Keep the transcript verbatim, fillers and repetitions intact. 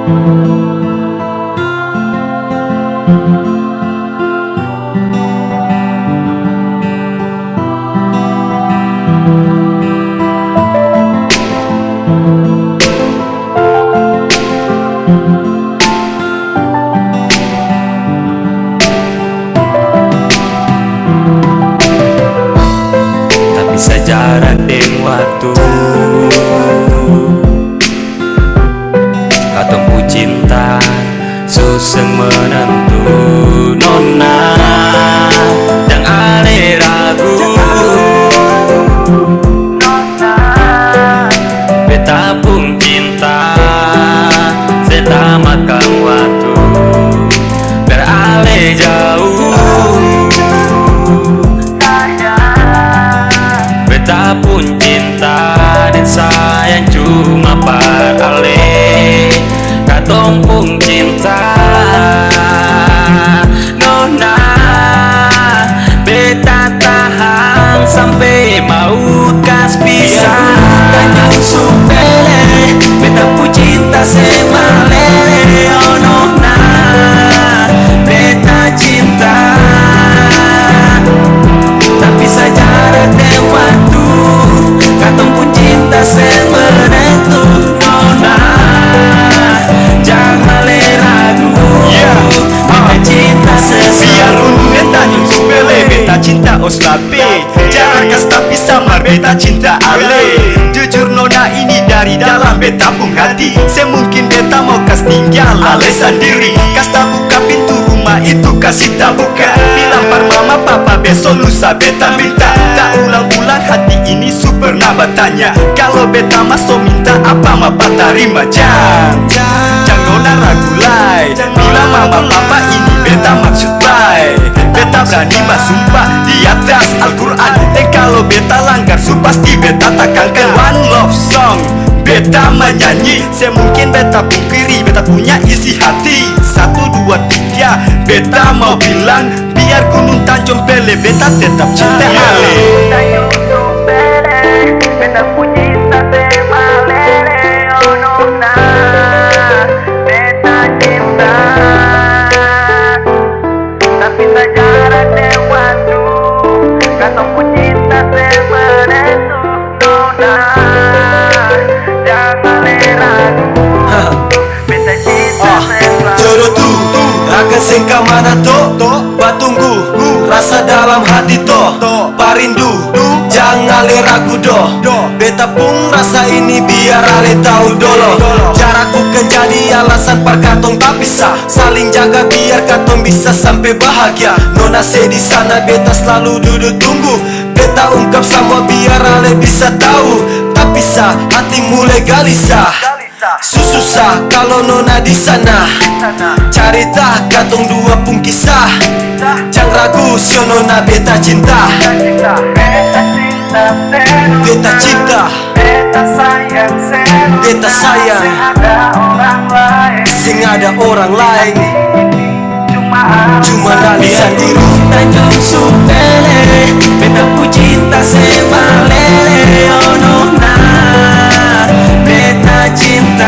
Tapi sejarah deng waktu, katong pung cinta su seng menentu, nona. Jang ale ragu, nona. Beta pung cinta se tamakang waktu, biar ale jauh. Beta pung cinta deng sayang cuma par ale. Katong pung cinta, nona, beta tahang sampe maut kas pisah. Tanjung Sumber, beta pung cinta se malele, oh nona, beta cinta. Tapi sajarat deng waktu, katong pung cinta seng menentu, nona. Jang ale ragu, yeah, beta cinta sesuai. Biar gunung deng tanjung su pele, beta cinta os lape. Jarak kas tapi samar, beta cinta ale. Jujur nona, ini dari dalam beta pung hati. Seng mungkin beta mau kas tinggal ale sandiri. Kas tabuka pintu rumah itu, kasi tabuka. Bilang par mama papa beso lusa beta minta. Tak ulang-ulang hati ini su pernah batanya, kalo beta maso minta apa ma pa tarima. Jang, jang nona ragu lai. Bilang mama papa ini beta maksud bae. Beta brani basumpah di atas Al-Quran. Deng kalo beta langgar su pasti beta takangkan. One love song beta manyanyi. Seng mungkin beta pungkiri beta punya isi hati. Satu, dua, tiga, beta mau bilang, biar gunung tanjung pele, beta tetap cinta ale. Tanjung Sumber, beta pung cinta se malele, oh nona, beta cinta. Tapi sajarat deng waktu, katong pung cinta se menentu, nona. Jang ale ragu, beta cinta se selalu. Jodoh tu, tu, akan seng kamana to, to. Batunggu, rasa dalam hati to, to. Parindu, jang ale ragu doh. Beta pung rasa ini biar ale tau dolo. Jarak bukan jadi alasan par katong bapisah. Saling jaga biar katong bisa sampe bahagia. Nona se di sana, beta slalu dudu tunggu. Beta ungkap samua biar ale bisa tau. Tapi sa, hati mulai galisah. Su susah kalo nona di sana. Carita katong dua pung kisah. Jang ragu, sio nona beta cinta. Beta cinta. Beta sayang, beta sayang. Seng ada orang laeng. Seng ada orang laeng. Cuma ale sandiri. Tanjung Sumber, beta pung cinta se malele, oh nona. Beta cinta.